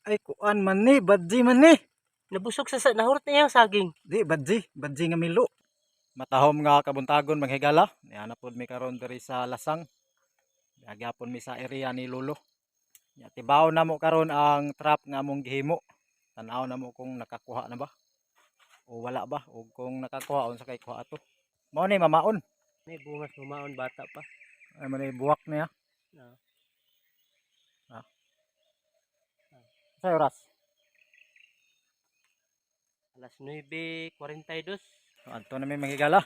Ay, kuan man ni, badji man ni. Nabusog sa nahurot na iyang saging. Di, badji, badji nga milo. Matahom nga kabuntagon, manghigala. Niana pod mi karon diri sa Lasang. Gyapon mi sa area ni Lolo. Nya tibaw na mo karon ang trap nga among gihimo. Tan-aw na mo kung nakakuha na ba o wala ba, o kung nakakuha, unsa kay kuha ato. Mao ni mamaon. May bungas mamaon bata pa. Ay man ni buwak niya. Ah. Ah. Sa oras? Alas 9:42. So, adto na mi, manghigala.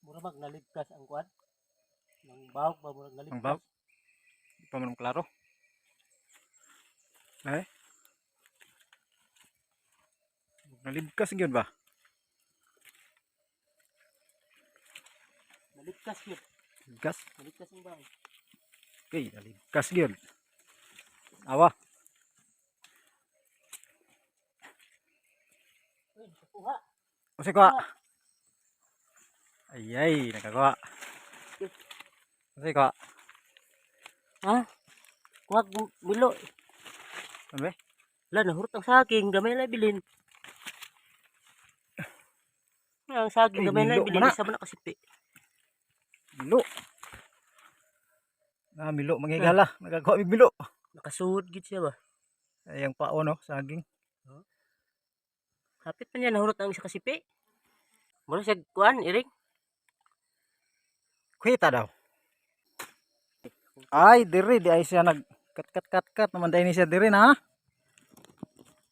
Mura mag naligtas ang kuan. Nang bawog ba, murag naligtas. Ang bawog? Di pa man klaro. Eh? Nalibkas gyud ba? Naligtas yun. Libkas? Naligtas ang bawog. Okay, nalibkas gyud. Awa. Uy, nakakuha. Usi kuha. Ay ay, nakakuha. Usi kuha. Ha? Kuha milo. Ano ba? Wala, nahurot ang saging. Gamay na bilin. Ang saging, Ay, gamay na milo bilin. man na. Isa man na kasipi. Milo. Na milo, manghigala. Nakakuha mig milo. Nakasuod gid siya ba? Ay ang pao no, saging. Hapit pa niya nahurot ang isa kasipi. Mura siya kuan, iring. Kuhita daw. Ay, diri di ay siya nag kat kat kat kat naman dahil ni siya diri na.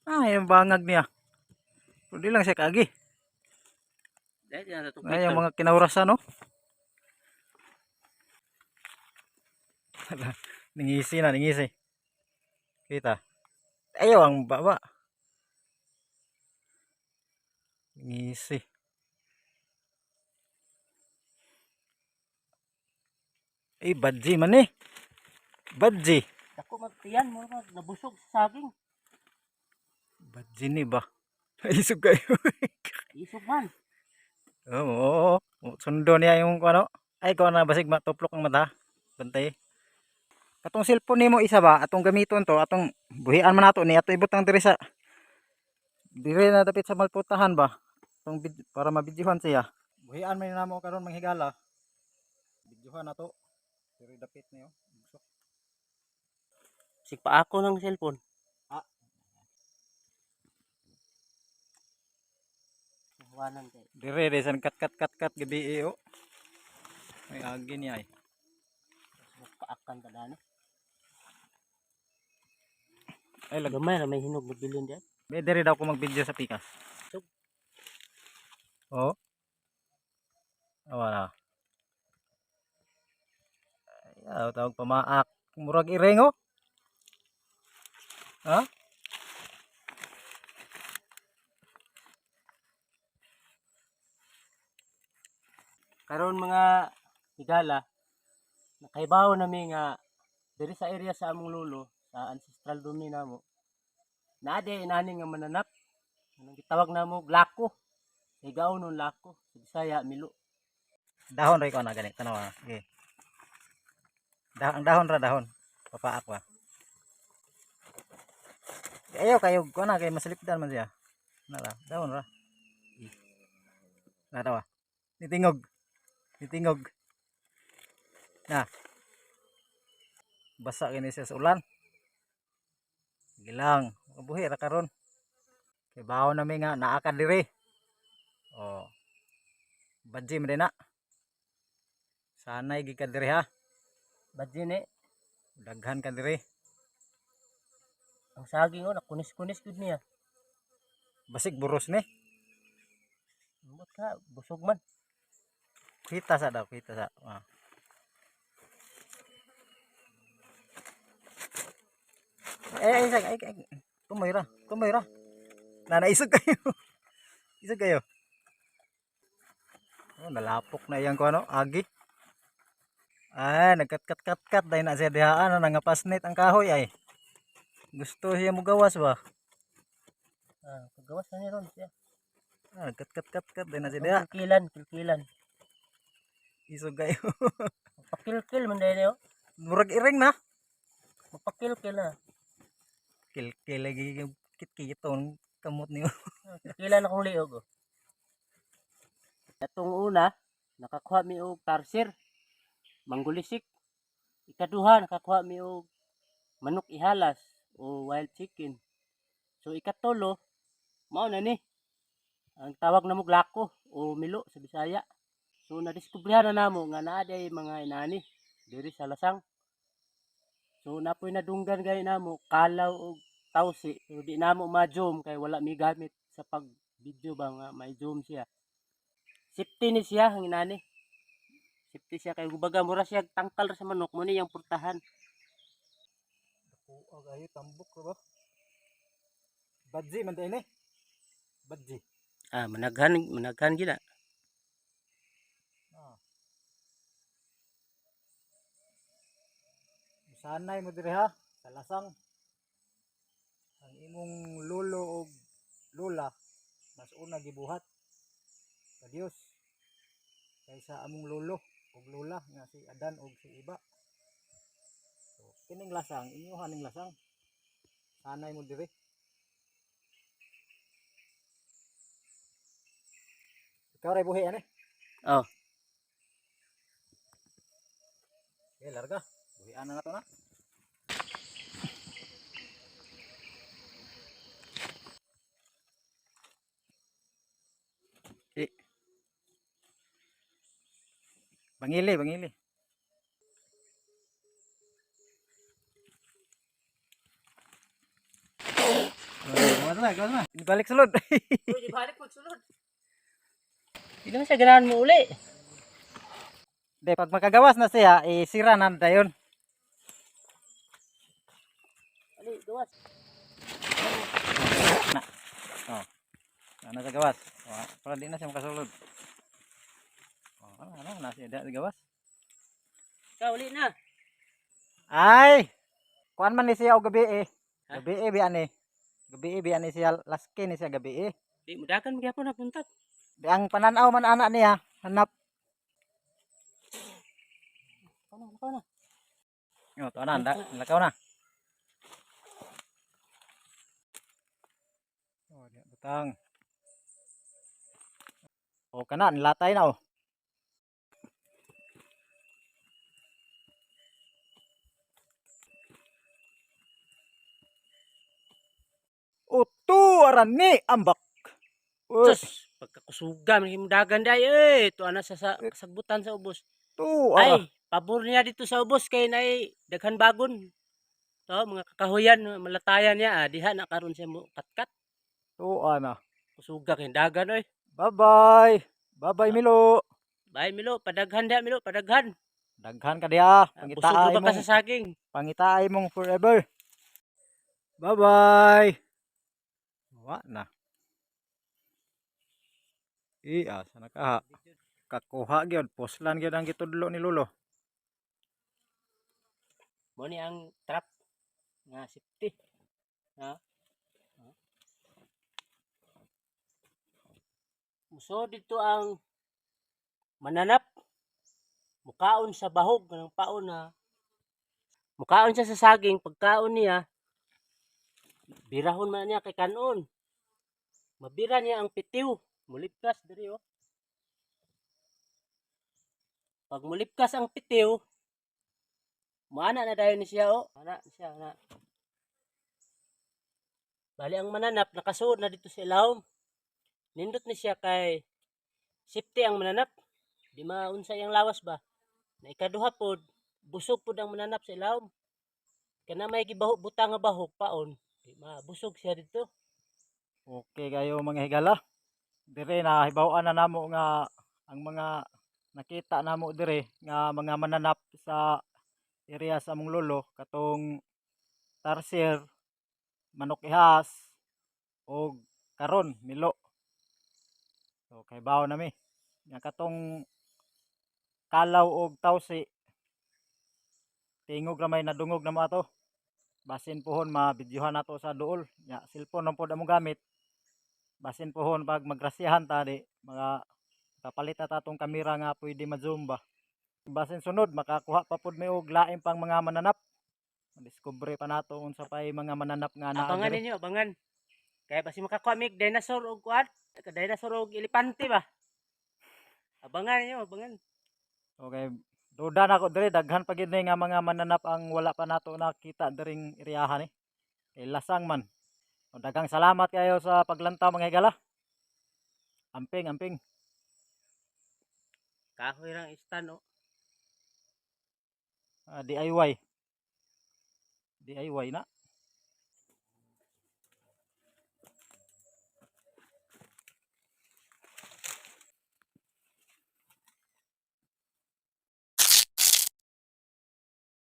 Ay, ang bangag niya. Pero di lang siya kaagi. Dahil yan natong Ay, ang mga kinaurasan, no? Ningisi na, ningisi. Kita. Ayaw, ang baba. Ningisi. Eh, badji man eh. Badji. Dako magtiyan, mura mag nabusog sa saging. Badji ni ba? Isog kayo. Isog man. Oo, oo. Sundo niya yung ano. Ay, ko na basig matuplok ang mata. Bantay. Katong cellphone nimo isa ba atong gamiton to, atong buhian man nato ni ato ibutang diri sa diri na dapit sa malputahan ba. Atong para mabidyohan siya. Buhian man namo karon, manghigala. Bidyohan nato. Diri dapit niyo. Busok. Sigpa ako ng cellphone. Ah. Huwanan kay. Dire dire san kat kat kat kat gabi eh, oh. Ay agi niya ay. Paakan ta dani. Ay lag. Gamay ra may hinog na bilin diyan. May diri daw ko mag-video sa pikas. Sug. Oo. Awa na. Ay, tawag pamaak. Murag iring oh. Ha? Karon, mga higala, nakaibaw nami nga diri sa area sa among lolo, sa ancestral domain namo. Naa di inani nga mananap. Anong gitawag namo lako. Sa Higaon nun lako, sa Bisaya milo. Dahon ra ko na gani. Tanawa. Okay. Ang dahon ra dahon. Papaak ba. Ayaw kayo ko na kay masilipdan man siya. Nara, dahon ra. Natawa. Nitingog. Nitingog. Na. Basa kini siya sa ulan. Sige lang, mabuhi ra karon. Kay bawo na mi nga naa ka diri. Oh. Badji man din na. Sanay gid ka diri ha. Badji ni. Daghan ka diri. Ang saging oh, nakunis-kunis gud niya. Basig buros ni. Ambot ka, busog man. Kita sa daw, kita sa. Ah. Eh, ay, ay, ay, ay. Tumoy ra, tumoy ra. Na, naisog kayo. Isog kayo. Oh, nalapok na iyang ko ano, agi. Ay, nagkat-kat-kat-kat dahil na siya dihaan, ano, nangapasnit ang kahoy ay. Gusto siya mugawas ba? Ah, paggawas na ni ron siya. Ah, kat kat kat kat din na siya. Kilkilan, kilkilan. Isog kayo. Magpakilkil man dahil oh. Murag iring na. Magpakilkil na. Kilkil lagi kit-kiton kamot niyo. Ah, kilkilan akong liog oh. Atong una, nakakuha mi og tarsier, manggulisik. Ikaduha, nakakuha mi og manok ihalas o wild chicken. So ikatulo, mao na ni. Ang tawag namo lako o milo sa Bisaya. So nadiskubrihan na namo nga naa day mga inani diri sa lasang. So napoy nadunggan gay namo kalaw og tawsi pero di namo ma-zoom kay wala mi gamit sa pag video ba nga may zoom siya. Safety ni siya ang inani. Safety siya kay kumbaga mura siya tangkal ra sa manok mo ni iyang purtahan. Kuha kayo tambok ba? Badji man din eh. Badji. Ah, managhan managhan gila. Ah. Sanay mo diri ha, sa lasang. Ang imong lolo og lola mas una gibuhat sa Dios kaysa among lolo og lola nga si Adan og si Iba. So, kining lasang, inyuha ning lasang. Sanay mo diri. Ikaw ray buhi ani. Oh. Okay, larga. Buhian na nato na. Eh. Bangili, bangili. Gawas na, gawas na. Balik sulod. Uy, di balik magsulod. Di naman siya ganahan mo uli. De, pag makagawas na siya, eh, sira na dayon. Ali, gawas. Na. Oh. Ana sa gawas. Oh, para di na siya makasulod. Oh, ana ana na siya da gawas. Ikaw uli na. Ay! Kuan man ni siya og gabi eh. Ha? Gabi eh bi ani. Gabi eh bi ani siya laske ni siya gabi eh. Di mo dakan magyapon na puntat. Di ang pananaw man ana niya, hanap. Ikaw na, ikaw na. Oh, to ana, lakaw na. Oh, di butang. O kana nilatay na oh. Uto arani ambak. Uy, Sus, pagkakusuga man himo dagan day eh. Tuwa na sa kasagbutan sa ubos. tu ara. Ay, pabor niya dito sa ubos kay nay daghan bagon. To, mga kakahuyan, malatayan niya ah, diha na karon siya mo katkat. Tu ana. Kusuga kay dagan oy. Bye-bye. Bye-bye Milo. Bye Milo, padaghan diha Milo, padaghan. Daghan ka diha. Ah, busog Pangitaay ra ba ka mong sa saging? pangitaay mong forever. Bye-bye. Wa na. Iya, sana ka. Kakuha gyud, poslan gyud ang gitudlo ni Lolo. Mo ni ang trap nga safety. Ha? Ha? So dito ang mananap mukaon sa bahog ng paon na mukaon siya sa saging pagkaon niya birahon man niya kay kanon mabira niya ang pitiw mulipkas diri oh pag mulipkas ang pitiw maana na dayon ni siya oh ana siya ana bali ang mananap nakasuod na dito sa ilawom nindot ni siya kay safety ang mananap di maunsa iyang lawas ba na ikaduha pod busog pod ang mananap sa ilawom kana may gibaho butang nga bahok paon di mabusog siya dito. Okay kayo mga higala. Dire na hibaw-an na namo nga ang mga nakita namo dire nga mga mananap sa area sa among lolo katong tarsier, manok ihas og karon milo. So kahibaw nami nga katong kalaw og tawsi tingog ra may nadungog na mo ato. Basin pohon mabidyohan nato sa duol. Nya cellphone man pod among gamit. Basin pohon pag magrasyahan ta di mga kapalit na ta atong kamera nga pwede ma-zoom ba. Basin sunod makakuha pa pud mi og lain pang mga mananap. Madiskubre pa nato unsa pay mga mananap nga naa Abangan diri. ninyo, abangan. Kaya basi makakuha mig dinosaur og kuan, dinosaur og elepante ba. Abangan ninyo, abangan. Okay. Duda na ako diri, daghan pa gid ni nga mga mananap ang wala pa nato nakita diring iriyahan eh. Kay lasang man. O, daghang salamat kayo sa paglantaw, mga higala. Amping, amping. Kahoy rang istan oh. Ah, DIY. DIY na.